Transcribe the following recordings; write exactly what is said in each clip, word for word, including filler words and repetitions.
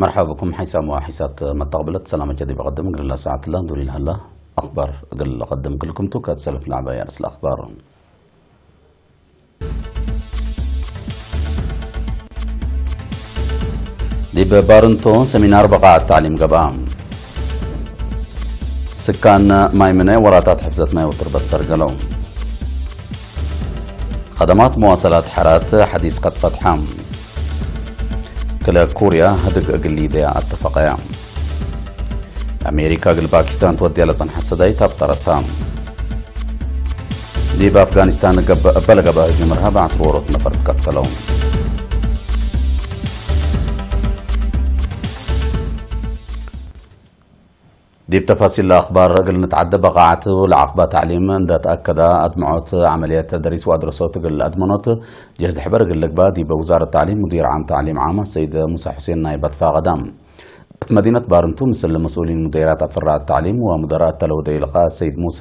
መርሐባ ብኩም ሐይሳም ወሐይሳት መተቅብለት ሰላመ ጀዲብ ቀድም እግል ለሰዓት ለንዱሪ ለሀለ አኽባር እግል ለቀድም ክልኩም ቱ ከትሰልፍ ለዐባይ አርእስ ለአኽባር። ዲብ ባርንቶ ሰሚናር በቃዓት ተዕሊም ገብአ። ስካን ማይ ምነ ወራታት ሕፍዘት ማይ ወትርበት ሰርገለው። ከደማት መዋሰላት ሐራት ሐዲስ ቀድ ፈትሐ። ክለ ኩርያ ህድግ እግል ሊብያ አተፈቀያ። አሜሪካ እግል ፓኪስታን ትወድያ ለጸንሐት ሰዳይት አብጠረታ። ዲብ አፍጋኒስታን ገብ-፣ እበ ለገብአ ህጁም እርሃብ ዐስር ወሮት ነፈር ትቀተለው። ዲብ ተፋሲል ለአኽባር እግል ንትዓደ፣ በቃዓት ለዐቅባ ተዕሊም እንደ ተአከዳ፣ አድምዖት ዐመልየት ደሪስ ወአድረሶት እግል አድመኖት ጀህድ ሕበር እግል ልግባ፣ ዲብ ውዛረት ተዕሊም ሙዲር ዓም ተዕሊም ዓም ሰይድ ሙሳ ሑሴን ናይብ አትፋቀዳ። እት መዲነት ባርንቱ፣ ምስል መስኡሊን ሙደይራት አፈራዐት ተዕሊም ወሙደራአት ተለውደ ኢልቃ ሰይድ ሙሳ፣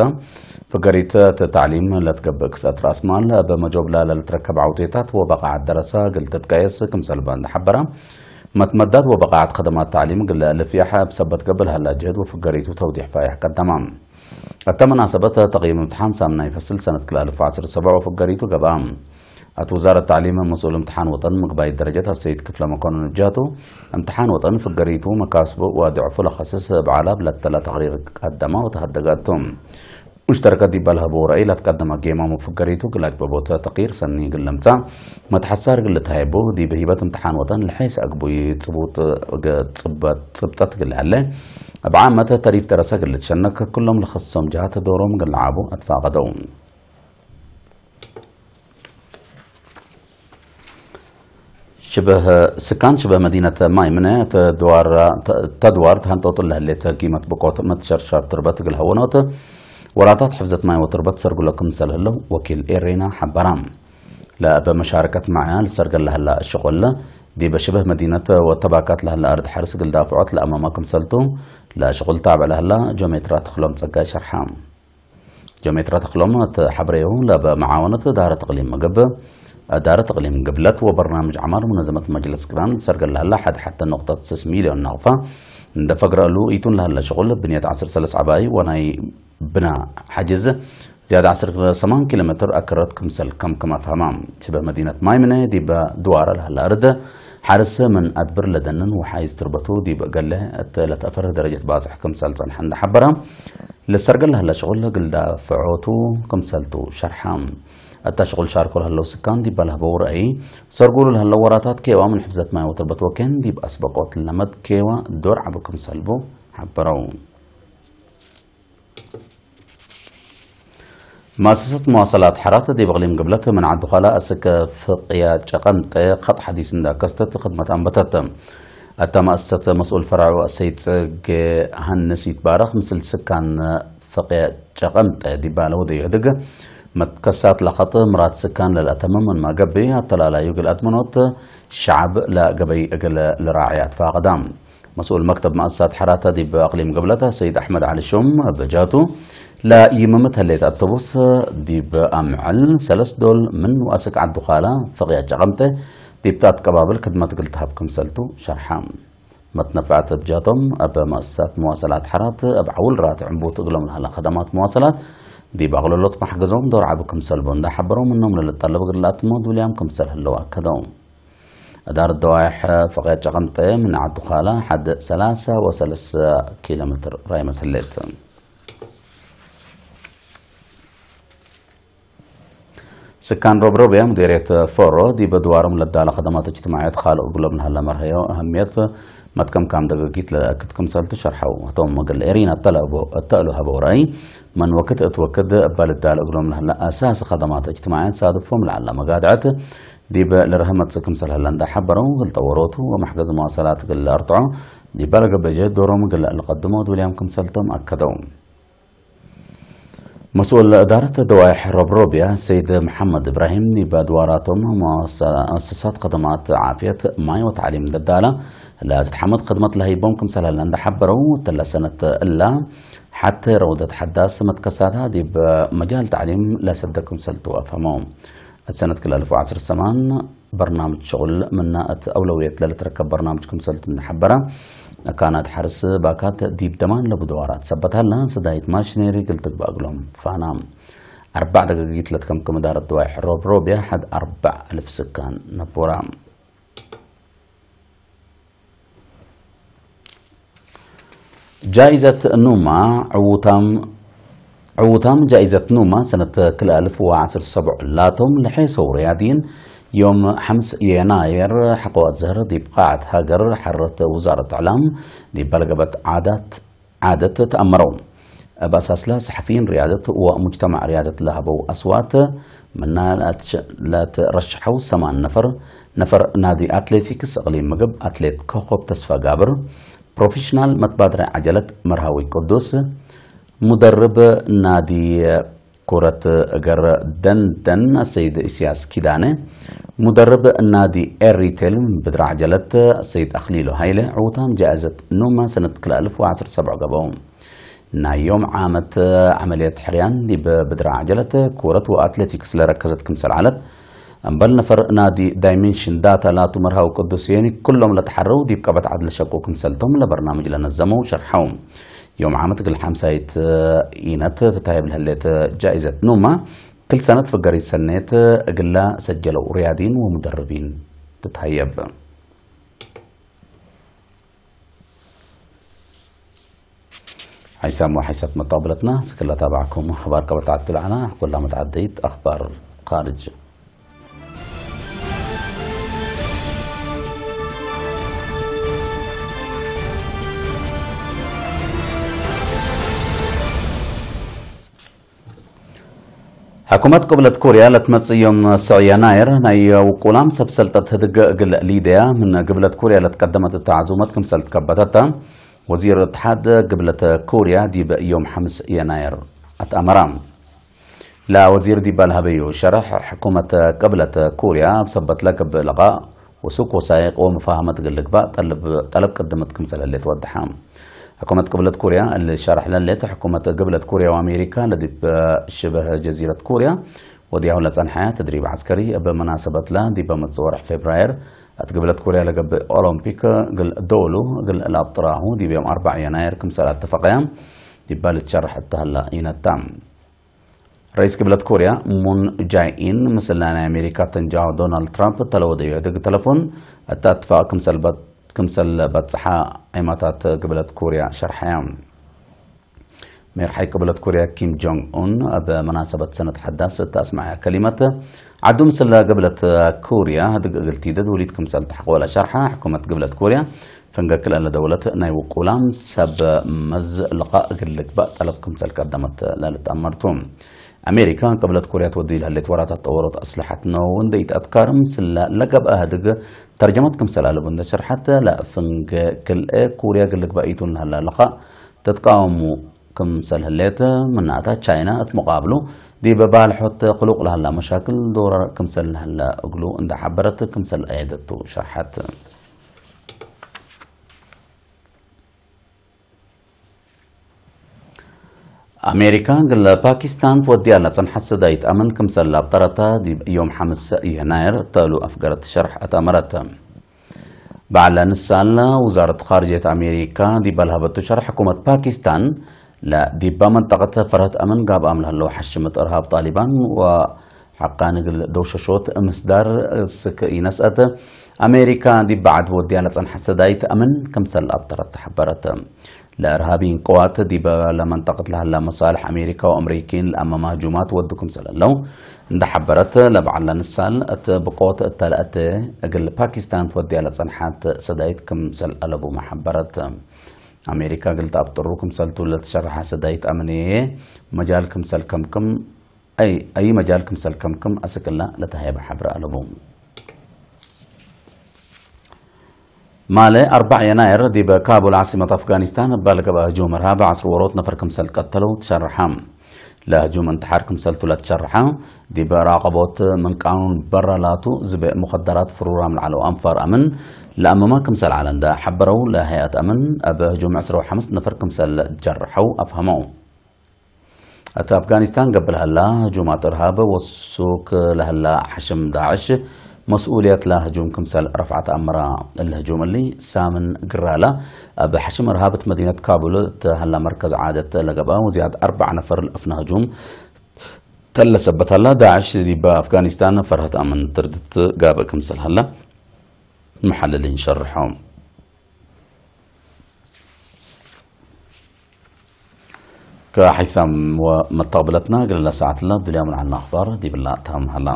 ፍገሪት እት ተዕሊም ለትገብእ ክስአት ረአስ ማል፣ እብ መጆብላ ለልትረከብ ዐውቴታት ወበቃዓት ደረሳ እግል ትትቀየስ ክምሰልበ እንደ ሐበረ፣ መትመዳት ወበቃዓት ከደማት ተዕሊም እግል ለአልፍያሕ እብ ሰበት ገብእ ለሀላ ጅህድ ወፍገሪቱ ተውዲሕ ፋይሕ ቀደመ። እተ መናሰበት ተቅይም እምትሓን ሳምናይ ፈስል ሰነት ክልኤ አልፍ ወዐስር ሰብዕ ወፍገሪቱ ገብአ። እት ውዛረት ተዕሊም መስኡል እምትሓን ወጠን ምግባይት ደረጀት አሰይድ ክፍለ መኮንን እብ ጀህቱ፣ እምትሓን ወጠን ፍገሪቱ መካስቡ ወድዕፉ ለከስስ እብ ዐላብ ለተለ ተቅሪር ቀደመ ወተሀደገ እቱ። ሙሽተረከት ዲብ ለሀበው ረአይ ለትቀደመ ጌማም ወፍገሪቱ እግል አጅበቦት ተቅሪር ሰኒ እግል ልምጸእ መትሐሳር እግል ልትሀየቡ፣ ዲብ ሂበት እምትሓን ወጠን ለሐይሰ አግቡይ ጽቡጥ እግ ጽበ-፣ ጽብጠት እግል ሀለ፣ እብ ዓመት ተሪፍ ደረሰ እግል ልትሸነክ፣ ክሎም ለከስሶም ጀሃት ዶሮም እግል ለዓቡ አትፋቀደው። ሽበህ ስካን ሽበህ መዲነት ማይ ምነ ተድዋር፣ ተድዋር ተሀንጦጡ ለህሌት ጊመት ብቆት መትሸርሸር ትርበት እግል ሀወኖት ወራታት ሕፍዘት ማይ ወትርበት ሰርጉለ ክምሰል ህለው ወኪል ኤሬና ሐበራ። ለእበ መሻረከት መዓያ ልሰርገል ለህላ ሽቁል ዲበ ሽበህ መዲነት ወተባካት ለህላ አርድ ሐርስ እግል ዳፍዖት ለአማማ ክምሰልቱ ለሽቁል ታብዕ ለህላ ጆሜትራ ተክሎም ጸጋይ ሸርሐ። ጀሜትረ ተክሎም እት ሐብሬሁ፣ ለበ መዓወነት እዳረት እቅሊም ምግብ፣ እዳረት እቅሊም ግብለት ወበርናምጅ ዐማር ሙነዘመት መጅልስ ቅራን ልትሰርገል ለሀላ ሐድ ሐተ ኖቅጠት ስስ ሚልዮን ናቅፋ እንደ ፈግረ እሉ፣ ኢቱን ለሀለ ሽቁል ብንየት ዐስር ሰለስ ዐባይ ወናይ ብና ሐጅዝ ዝያድ ዐስር ሰማን ኪሎ ሜትር አከረት ክምሰል ከም ክም አፍሀማ። ሽበህ መዲነት ማይ ምነ ዲበ ድዋረ ለሀለ አርድ ሐርስ ምን አድብር ለደንን ወሓይዝ ትርበቱ ዲብ እገሌ እት ለትአፈርህ ደረጀት ባጽሕ ክምሰል ጸንሐ እንደ ሐበረ፣ ለሰርገል ለሀለ ሽቁል እግል ዳፍዖቱ ክምሰልቱ ሸርሐ። እተ ሽቁል ሻርኮ ለሀለው ስካን ዲብ ለሀበው ረአይ፣ ሰርጉሉ ለሀለው ወራታት ኬዋ ምን ሕፍዘት ማይ ወትርበት ወኬን ዲብ አስበቆት ለመድ ኬዋ ዶር ዐቢ ክምሰልቡ ሐበረው። መአሰሰት መዋሰላት ሐራት ዲብ እቅሊም ግብለት ምን ዐዱ ኻላ አስክ ፍቅያ ጨቀንጠ ኸጥ ሐዲስ እንዳ ከስተት ክድመት አንበተት። እተ መአሰሰት መስኡል ፈራዑ አሰይድ ጽጌ ሀንስ ይትባረክ ምስል ስካን ፍቅየ ጨቀንጠ ዲባለ ወደዩ ህድግ መትከሳት ለኸጥ ምራድ ስካን ለልአተምም ምንመ ገብእ፣ አተላላዩ እግል አድመኖት ሸዐብ ለገበይ እግል ልራዕየ አትፋቀዳ። መስኡል መክተብ መአሰሳት ሐራተ ዲብ አቅሊም ግብለተ ሰይድ አሕመድ ዐሊ ሹም እብ ጀህቱ፣ ለይምምት ህሌት አውቶቡስ ዲብ አምዕል ሰለስ ዶል ምን ወአስክ ዐዱ ኻላ ፍቅየ ጨቀንጠ ዲብ ተአትቀባብል ክድመት እግል ተሀብ ክምሰልቱ ሸርሐ። መትነፈዐት እብ ጀህቶም፣ እብ መአሰሳት መዋሰላት ሐራት እብ ዐውል ራቲ ዕንቡት እግሎም ለሀላ ከደማት መዋሰላት፣ ዲብ አቅለሎት መሕገዞም ዶር ዐቢ ክምሰልቦ እንዳ ሐበረው፣ ምኖም ለልጠለብ እግል ለአትሞ ዱልያም ክምሰል ህለው አከደው። እዳረት ደዋይሕ ፈቅየ ጨቀንጠ ምን ዐዱ ኻላ ሐድ ሰላሰ ወሰለስ ኪሎ ሜትር ራይመት ህሌት። ስካን ሮብሮብያ ሙዴርየት ፎሮ፣ ዲብ ድዋሮም ለዳለ ከደማት እጅትማዕየት ካልኦ እግሎም ለሀለ መርሀዮ አህምየት መትከምካም ደገጊት ለአክድ ክምሰልቱ ሸርሐው። ህቶም እግል ኤሪና እተ ለአቦ-፣ እተ እሉ ሀበው ረአይ፣ ምን ወክድ እት ወክድ እበ ልዳለ እግሎም ለሀለ አሳሲ ከደማት እጅትማዕየት ሳድፎም ለዐለ መጋድዐት ዲብ ልርሀ መጽእ ክምሰል ህለ እንዳ ሐበረው፣ እግል ጠወሮቱ ወመሕገዝ መዋሰላት እግል ለአርትዖ ዲበ ለገብእ ጀህድ ዶሮም እግል ለቀድሞ ዱልያም ክምሰልቶም አከደው። መስኡል እዳረት ደዋይሕ ሮብሮብያ ሰይድ መሐመድ እብራሂም፣ ዲብ አድዋራቶም መአሰሳት ከደማት ዓፍየት፣ ማይ ወተዕሊም ደዳለ ለትትሐመድ ክድመት ለሀይቦም ክምሰል ህለ እንደ ሐበረው፣ እትለ ሰነት እላ ሐቴ ረውደት ሐዳስ መትከሳታ ዲብ መጃል ተዕሊም ለሰደ ክምሰልቱ አፍሀመው። እት ሰነት ክልኤ አልፍ ወዐስር ሰማን በርናምጅ ሸቁል ምነ እት አውለውየት ለልትረከብ በርናምጅ ክምሰልቱ እንደ ሐበረ፣ አካናት ሐርስ ባካት ዲብ ደማን ለቡ ደዋራት ሰበት ሀላ፣ ሰዳይት ማሽነሪ እግል ትግበእ እግሎም ትፋና። አርበዕ ደቂቂት ለትከምክም እዳረት ድዋይ ሕሮብ ሮብያ ሐድ አርበዕ አልፍ ስካን ነቦራ። ጃኢዘት ኑማ ዕዉታም፣ ዕዉታም ጃኢዘት ኑማ ሰነት ክልኤ አልፍ ወዐስር ሰብዑ ላቶም ለሔሰው ርያድይን፣ ዮም ሐምስ የናየር ሐቆ አዝሀር ዲብ ቃዐት ሀገር ሐረት ውዛረት እዕላም ዲብ በልገበት ዓዳት ዓደት ተአመረው። እብ አሳስለ ሰሐፊይን ርያደት ወሙጅተማዕ ርያደት ለሀበው አስዋት፣ ምና ለትረሸሐው ሰማን ነፈር፣ ነፈር ናዲ አትሌቲክስ እቅሊም ምግብ አትሌት ኮኮብ ተስፋ ጋብር፣ ፕሮፌሽናል መትባድረ ዐጀለት መርሃዊ ቅዱስ፣ ሙደርብ ናዲ ኩረት እገር ደንደን አሰይድ እስያስ ኪዳነ፣ ሙደርብ ናዲ ኤሪቴል ብድር ዐጀለት አሰይድ አክሊሉ ሀይለ፣ ዕዉታም ጃእዘት ኑማ ሰነት ክልኤ አልፍ ወዐስር ሰብዑ ገብአው። ናይ ዮም ዓመት ዐመልየት ሕርያን ዲብ ብድር ዐጀለት ኩረት ወአትሌቲክስ ለረከዘት ክምሰል ዐለት፣ እምበል ነፈር ናዲ ዳይሜንሽን ዳታ ላቱ መርሃዊ ቅዱስ ዮኒ፣ ኩሎም ለተሐረው ዲብ ቀበት ዐድ ለሸቁ ክምሰልቶም ለበርናምጅ ለነዘመው ሸርሐው። ዮም ዓመት እግል ሐምሳይት ኢነት ትታየብ ለህሌት ጃኢዘት ኑማ፣ ክል ሰነት ፍገሪት ሰኔት እግላ ሰጀለው ርያዲን ወሙደርቢን ትታየብ። ሐይሳም ወሐይሳት መጣብለትና፣ እስክ ለታባዕኩም አኽባር ቀበት ዐድ ለዐላ፣ ኩላ መትዓደይት አኽባር ካርጅ። ሕኩመት ቅብለት ኮርያ ለትመጽእ ዮም ሰዕ የናይር ናይ ውቁላም ሰብ ሰልጠት ህድግ እግል ሊደያ ምን ግብለት ኮርያ ለትቀደመት እተ ዐዙመት ክምሰል ትከበተተ ወዚር እትሓድ ግብለት ኮርያ ዲብ ዮም ሐምስ የናይር አትአመራ። ለወዚር ዲብ ለሀበዩ ሸርሕ፣ ሕኩመት ቅብለት ኮርያ እብ ሰበት ለገብእ ለቃእ ወሱክ ወሳይቅ ወመፋሀመት እግል ልግባእ ጠልብ፣ ጠለብ ቅድመት ክምሰል ህሌት ወደሐ። ሕኩመት ቅብለት ኮርያ እሊ ሸርሕ ለህሌት፣ ሕኩመት ግብለት ኮርያ ወአሜሪካ ለዲብ ሽበህ ጀዚረት ኮርያ ወድያሁ ለጸንሐ ተድሪብ ዐስከሪ እብ መናሰበትለ ዲብ መጽእ ወርሕ ፌብራየር እት ግብለት ኮርያ ለገብእ ኦሎምፒክ እግል ዶሉ እግል ለአብጥራሁ ዲብ ዮም አርበዕ የናይር ክምሰል አተፈቀያ ዲበ ልትሸርሕ እተ ሀላ ኢነታ። ረኢስ ግብለት ኮርያ ሙን ጃይኢን ምስል ናይ አሜሪካ ተንጃው ዶናልድ ትራምፕ እተ ለወደዩ ህድግ ተለፎን እተ አትፋቅ ክምሰል በት-፣ ክምሰል በጽሐ ዒማታት ግብለት ኮርያ ሸርሐያ። ሜርሓይ ግብለት ኮርያ ኪም ጆንግ ኡን እብ መናሰበት ሰነት ሐዳስ እተ አስመዐያ ከሊመት፣ ዐዱ ምስል ግብለት ኮርያ ህድግ እግል ቲደድ ውሊት ክምሰል ተሐቆለ ሸርሐ። ሕኩመት ግብለት ኮርያ ፍንገ ክልኤ ለደውለት ናይ ውቁላም ሰብ መዝ ልቃእ እግል ልግባእ ጠለብ ክምሰል ቀደመት ለልትአመር ቱ። አሜሪካ ቅብለት ኮርያ ትወድዩ ለህሌት ወራታት ጠወሮት አስለሐት ነው እንዴ ኢተአትካርም ስለ ለገብአ ህድግ ተርጀመት ክምሰል አለቡ እንደ ሸርሐት፣ ለፍንገ ክልኤ ኮርያ እግል ልግባእ ኢቱን ለሀላ ልቃእ ትትቃወሙ ክምሰል ህሌት፣ ምናተ ቻይና እት ሙቃብሉ ዲብ ባልሖት ክሉቅ ለሀላ መሻክል ዶራር ክምሰል ለሀላ እግሉ እንደ ሐበረት ክምሰል አየደቱ ሸርሐት። አሜሪካ እግል ፓኪስታን ትወድያ ለጸንሐት ሰዳይት አምን ክምሰል ለአብጠረተ ዲብ ዮም ሐምስ የናይር እተ እሉ አፍገረት ሸርሕ አትአመረት። በዐለ ንሳል ውዛረት ካርጅየት አሜሪካ ዲበ ለሀበቱ ሸርሕ፣ ሕኩመት ፓኪስታን ለዲበ መንጠቀት ፈርሀት አምን ጋብአም ለህለው ሐሽመት እርሃብ ጣሊባን ወ ሐቃን እግል ደውሸሾት ምስዳር ስክ ኢነስአት፣ አሜሪካ ዲብ በዐድ ወድያ ለጸንሐት ሰዳይት አምን ክምሰል አብጠረት ተሐበረት። ለእርሃቢን ቅዋት ዲበ ለመንጠቀት ለሀላ መሳልሕ አሜሪካ ወአምሪኪን ለአመመ ህጁማት ወዱ ክምሰል ህለው እንደ ሐበረት፣ ለበዐል ለንሳል እት ብቆት እተ ለአተ እግል ፓኪስታን ትወድያ ለጸንሐት ሰዳይት ክምሰል አለቡመ ሐበረት። አሜሪካ እግል ተአብጥሩ ክምሰልቱ ለልትሸረሐ ሰዳይት አምንዬ መጃል ክምሰል ከምክም አይ፣ አይ መጃል ክምሰል ከምክም አስክ እላ ለተሀየበ ሐብረ አለቡ። ማለ አርበዕ የናይር ዲብ ካቡል ዓሲመት አፍጋኒስታን እባ ለገብአ ህጁም እርሃብ ዐስር ዎሮት ነፈር ክምሰል ቀተለው ትሸረሐ። ለህጁም እንትሓር ክምሰልቱ ለትሸረሐ፣ ዲብ ራቀቦት ምን ቃኑን በረ ላቱ ዝቤ ሙከደራት ፍሩራም ለዐለው አንፋር አምን ለአመመ ክምሰል ዐለ እንደ ሐበረው ለሀይአት አምን፣ እብ ህጁም ዐስር ወሐምስ ነፈር ክምሰል ጀርሐው አፍሀመው። እት አፍጋኒስታን ገብእ ለሀላ ህጁማት እርሃብ ወሱክ ለሀላ ሐሽም ዳዕሽ መስኡልየት ለህጁም ክምሰል ረፍዐት አመረ። እሊ ህጁም እሊ ሳምን ግራለ እብ ሐሽም እርሃብ እት መዲነት ካቡል እት ሀላ መርከዝ ዓደት ለገብአ ወዝያድ አርበዕ ነፈር ለአፍነ ህጁም ተለሰበት ሀላ። ዳዕሽ ዲብ አፍጋኒስታን ፈርሀት አምን ትርድት ጋብእ ክምሰል ሀላ መሐልሊን ሸርሖም። ከሐይሳም ወመተቅብለትና እግል ለሰዓትለ ዱልያም ለዐልነ አኽባር ዲብላ ታም ሀላ።